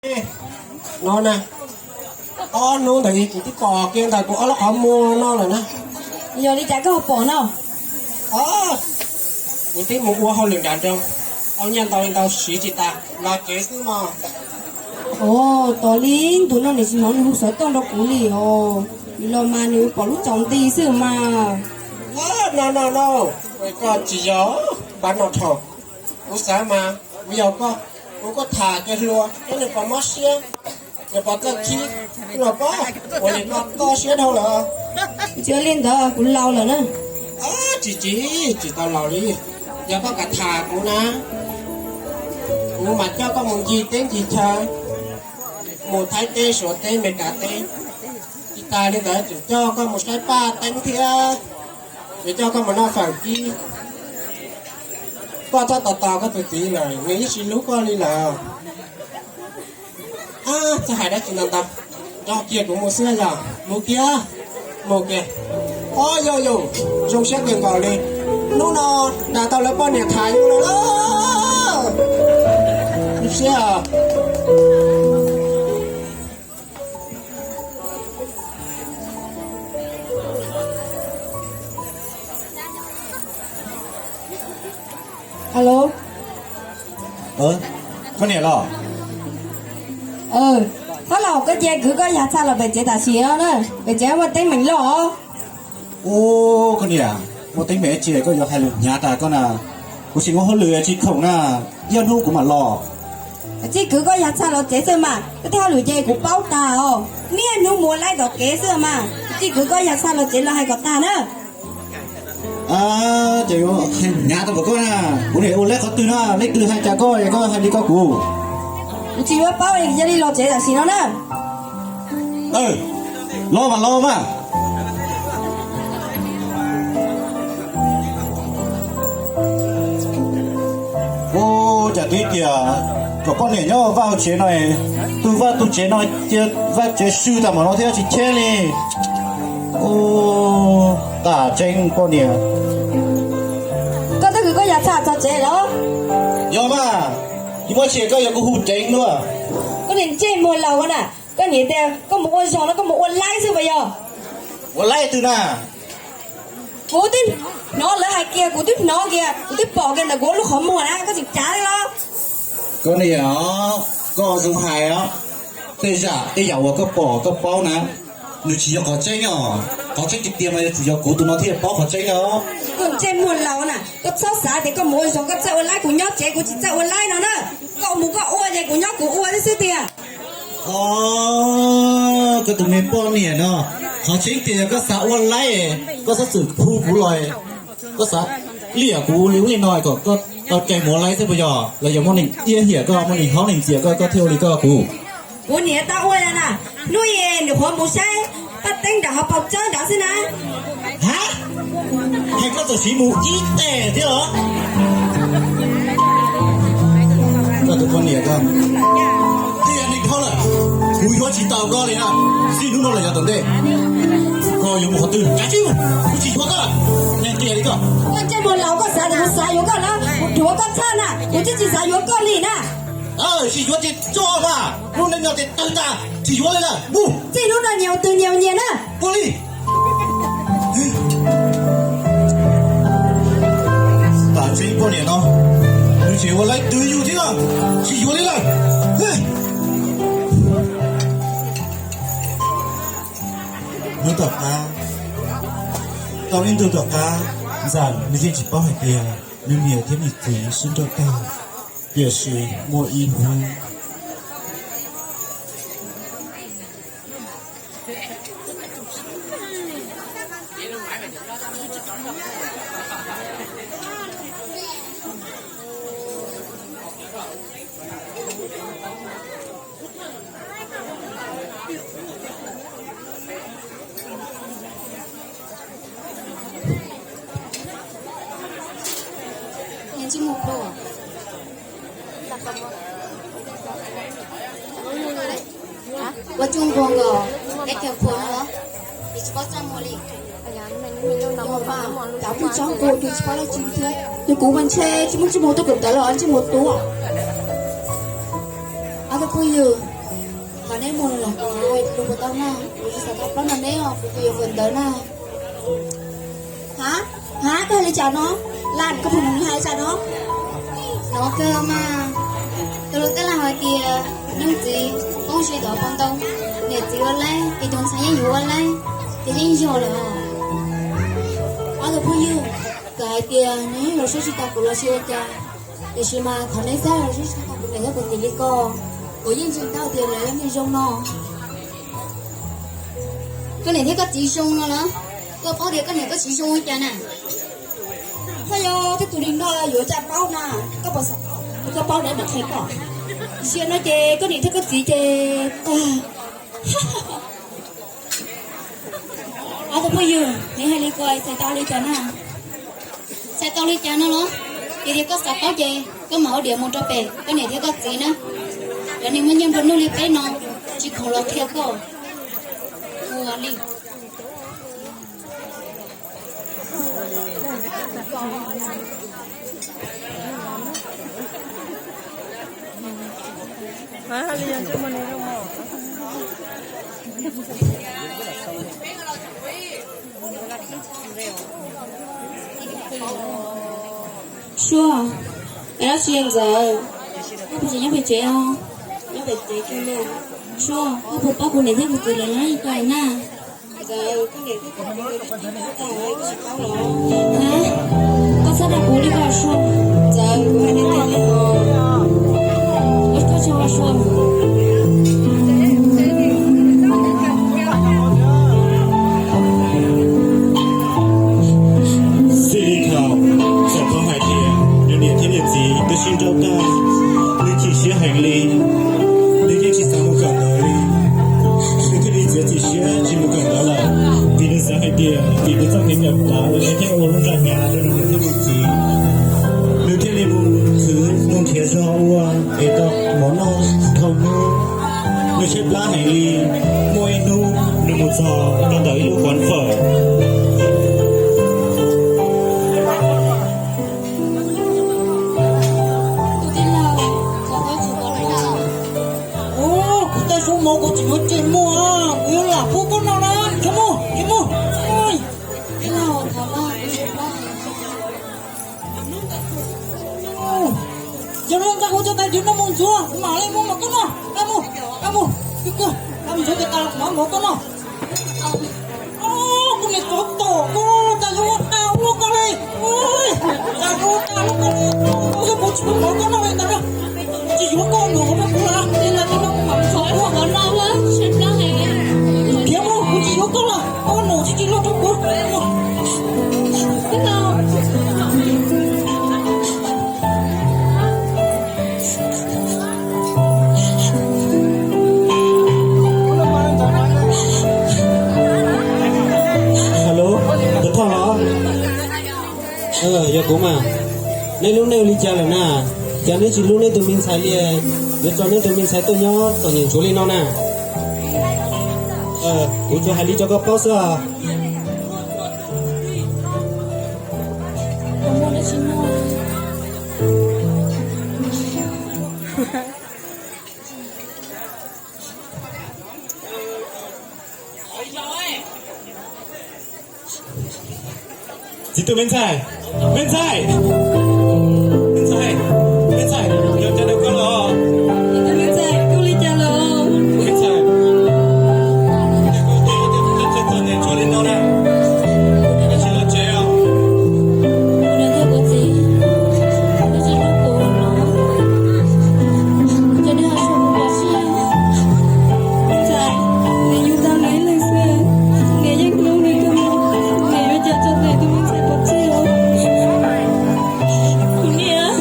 No na, ob hnub ntawd kuv twb pom kiag ntawm kuv ob lub qhov muag no lawm na. Yog li cas koj pom no? Os, kuv twb mus ua hauj lwm nram nroog, tau nyiaj ntau li ntau siv tsis tas, los tsev xwb mog. Os, tos li ntus no nws tsis hnov nws hu xov tooj rau kuv li os. Nws los mas nws pom lub tsaus nti xwb mas. No no no, koj tsis yog, npaj no dhau. Kuv xav mas kuv yog koj, kuv kuj tham kiag hluas thiab nws pom mob siab, nws pom txawj khib los pob, ua li koj koj siab dhau lawm. Kuv tsis ua li ntawd, kuv laus lawm na. Tsis tsis, tsis tau laus li. Yog koj kam tham kuv na, kuv mam coj koj mus ncig teb ncig chaw, mus Thaib teb, Suav teb, Meskas teb. Tsis tas li ntawd tseem coj koj mus saib paj teeb thiab, tseem coj koj mus noj fawm kib. Koj txhob tos tos koj tus txiv lawm, nws yeej tsis hlub koj li lawm. Txhob hais dab tsi ntau ntau, nrog kiag kuv mus xwb yog. Mus kiag, mus kiag. Os yog yus zoo siab kawg nkaus li, hnub no dag tau lawv poj niam tham yus lawm lauj. Siab. Alo. Koj niam los? Thab Laus, koj cia kwv koj yag txha los pem tsev tam sim no na, pem tsev muaj teeb meem loj os. Ub, koj niam, muaj teeb meem tsi koj yuav hais lus hnyav tas koj na. Kuv tsis muaj hauj lwm tsis khoom na, ib ob hnub kuv mam los. Cia kwv koj yag txha los tsev xwb mas, koj tej hauj lwm ces kuv paub tas os. Niaj hnub mus ua laib tom kev xwb mas, cia kwv koj yag txha los tsev los hais kom tag na. Ces yuav hais hnyav tau pom koj na, kuv niam ua laib qhov twg na, leej twg hais cas koj es koj hais li koj kuv. Kuv tsis yuav paub, yog li los tsev tam sim no na. Los mas los mas. Ua cas twb tias kom poj niam nyob vaj hauv tsev no, tu vaj tu tsev no cia vaj tsev swb tas mam no thiab tsis cheb li. Ub, tam tseeb poj niam. Koj twb kwv koj yag txha txog tsev los? Yog mas, tsis muaj tsi koj yuav kuv hu tseeb luaj. Koj niag ntsej muag laus na, koj niam tias koj mus ua zog no koj mus ua laib xwb puas yog? Ua laib twg na? Kuv twb hnov lawv hais kiag, kuv twb hnov kiag, kuv twb pom kiag ntawm kuv lub qhov muag na, koj tseem cav li los? Koj niam, koj zoo hais os. Tej zam tej yam uas koj pom koj paub na, nws tsis yog qhov tseeb os. Qhov tseeb tiag tiag mas yuav tsum yog kuv tus no thiaj paub qhov tseeb os. Koj ntsej muag laus na, koj txhob xav tias koj mus ua zog koj txawj ua laib, kuv nyob tsev kuv tsis txawj ua laib no na. Koj mus koj ua ces kuv nyob kuv ua xwb xwb tiag. Os, koj tus me poj niam no, qhov tseeb tiag yog koj xav ua laib, koj xav txwm phu kuv los, koj xav liam kuv li ub li no kom koj tau cai mus ua laib xwb puas yog? Los yog muaj neeg iab hiam koj, muaj neeg haub neeg ntxias koj, koj thiaj ua li koj kuv? Kuv niam tau ua na, hnub i nws qhuav mus saib paj teeb nram hauv paus tsawb nrad xwb na. Ha, hais koj txawm siv mus ib tes thiab los? Koj tus poj niam ko, twb yog neeg dhau lawm, kuv yuav tsis tau koj li na. Txij hnub no los yav tom ntej, koj yuav mus qhov twg kav tsij mus, kuv tsis yuav koj. Neeg qias li koj. Koj ntsej muag laus, koj xav tias kuv xav yuav koj na, kuv dhuav koj txhaj na, kuv twb tsis xav yuav koj li na. Tsis yuav ces tso mas, lub neej no ces tawg tas, tsis yuav li lawm, mus. Txij hnub no nyias ua twg nyias ua nyias na. Ua li. Tam tseeb poj niam no, nws tseem ua laib twv yus thiab, tsis yuav li lawm. Hnub tom qab, tau ib ntu tom qab, Ntxawm nws yeej tsis paub hais tias nws niam thiab nws txiv sib nrauj tag, tiam sis muaj ib hnub Ua tsuj nkuag nkaus, neb kawg qhuas no los, nws tsis paub txaj muag li. Cov phooj tsob nkuag nws tsis paub dab tsi thiab, nws kuv mas ntshe tsis muaj ntsej muag tuaj kawm ntawv los ntsej muag tuaj. Ob tug phooj ywg, Neb mus los kuv hais lus puas tau na, kuv tsis xav tau plaub no neb os, kuv tus yuav fawm ntawv na. Ha, ha, koj hais li cas no? Lam, koj pheej mus hais li cas no? No kawg mas, tus lus taj laj hais tias neeg txiv poob siab tau poob ntau, niam txiv ua laib es tus ntxhais yeej yuav ua laib, ces yeej yog lawm. Ob tug phooj ywg, txawm hais tias neb los saib tsis tau kuv los tsis ua cas, tiam sis mas thaum neb saib los saib tsis tau kuv niam thiab kuv txiv li ko, kuv yeej ntseeg tau tias lawv yeej zoo no. Koj niam thiab koj txiv zoo no los, koj paub tias koj niam koj txiv zoo ua cas na? Koj yog tej tus li no yuav cas paub na, koj puas xav paub? Koj paub lawv mam qhia koj. Ziag no ces koj niam thiab koj txiv ces tag. Ob tug phooj ywg, neb hais li ko txhais tau li cas na? Txhais tau li cas no los? Yog tias koj xav paub ces koj mam ua diav mus rau pem koj niam thiab koj txiv na. Lawv niaj muaj nyiaj nplua nuj li peb no, tsis khoom los qhia koj ua li. Suab, es dab tsi Ntxawm? Koj puas tseem nyob pem tsev os? Nyob pem tsev kawg na. Suab, koj puas paub kuv niam thiab kuv txiv lawv nyob li cas na? Ntxawm, koj niam thiab kuv txiv lawv nyob li cas koj tsis paub los? Ha? Koj txhob dag kuv li koj Suab. Ntxawm, kuv hais li ntawd li os. Koj tsis ua Suab. Xij li thaum txawm tau hais tias nws niam thiab nws txiv twb sib nrauj tag, nws chim siab heev li, nws yeej tsis xav mus kawm ntawv li. Nws thiaj li txiav txim siab tsis mus kawm ntawv lawm, vim nws xav hais tias vim nws txoj kev kawm ntawv nws thiaj ua lub nra hnyav rau nws niam thiab nws txiv. Nws thiaj li mus khwv mus nrhiav zog ua es tau mov noj dhau hnub. Nws tshaib plab heev li, muaj ib hnub nws mus txog rau ntawm ib lub quán phở. Tus tij laug, koj tsis pom los? Ua, kuv tej zaub mov kuv tsis muaj cai muag, kuv yuav lam pub koj noj na, tsis muag, tsis muag. Tij laug, thov koj, kuv tshaib plab. Cov no nqa kuv cov tais diav no mus ntxuav, kuv mam li muab mov koj noj. Mus, mus, mus ntxuav cov tais mov mov koj noj. Kuv niam tsov tom koj, cas yuav ua tau ua koj li. Cas yuav ua tau ua koj li, kuv tsis muaj mov koj noj li ntawd na. Tsis yuav koj noj rau kuv lawm, ces lawv cov no kuv mam ntxuav kuv mam noj. Khiav mus, kuv tsis yuav koj lawm, koj noj tsis tsis loj rau kuv. Hello, Ntxawm Thoj los? Yog kuv mas. Nej lub neej ua li cas lawm na? Cas neb tsis hlub neb tus me ntxhais li, yuav tso neb tus me ntxhais tuaj nyob txom nyem ntsuav li no na? Kuv tsuas hais li rau koj paub xwb os. Txiv tus me ntxhais, me ntxhais, me ntxhais, me ntxhais, yog cas rau koj los? Txiv tus me ntxhais, koj ua li cas los? Me ntxhais, txom nyem ntsuav li no na, koj tsis los tsev os? Kuv niam thiab kuv txiv twb tsis hlub kuv los, ces nws ho tshuav kuv pov tseg. Me ntxhais, niam yug tau nws ib leeg xwb, niam yeej hlub nws kawg, niam yuav cas tso nws tus me ntxhais pov tseg os? Kuv niam,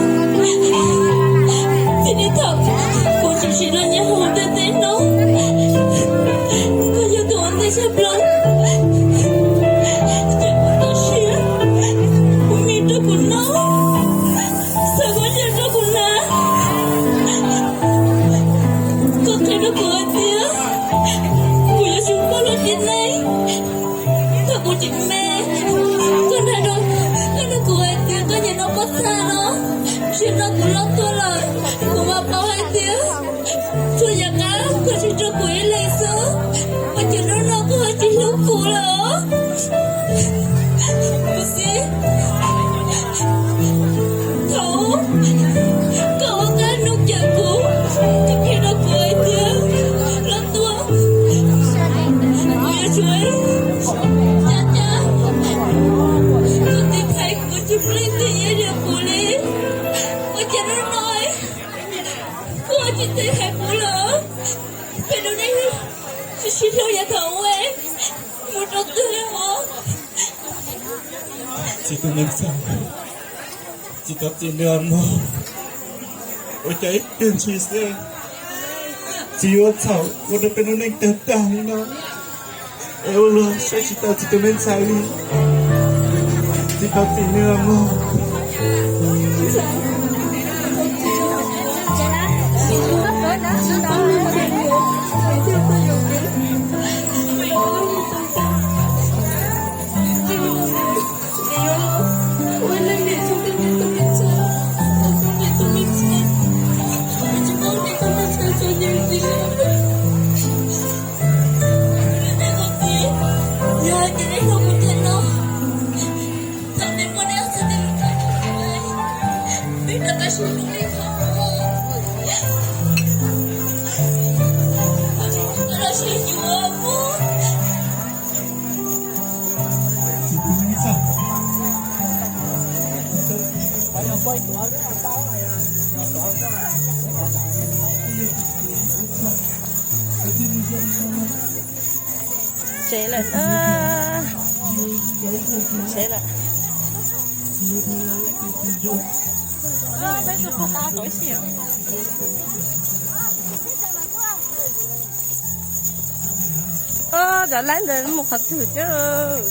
txij li thaum kuv tsim sim los nyob hauv ntiaj teb no, koj yog tus ua ntej tshaj plaws, ces koj txoj sia, koj me rau kuv noj, xav koj yog rau kuv hnav. Koj qhia rau kuv hais tias kuv yuav tsum koj lub txiv neej. Thaum kuv tseem me, koj hais rau, koj nug kuv hais tias koj nyiam noj pob txha no, tsis no kuv loj tuaj lawm, kuv mam paub hais tias txhua yam qab koj tsis rau kuv Sib hlub yav thaum ub mus rau twg os? Txiv tus me ntxhais, txiv thov txim nawb mog. Ua cas ib pliag ntshis xwb txiv yuav txhaum ua rau peb lub neej tag tag li no, es ua luag saib tsis taus txiv tus me ntxhais li. Txiv thov txim nawb mog. Tsev lawm na. Tsev lawm. Cov laib ntawd mus qhov twg thiab?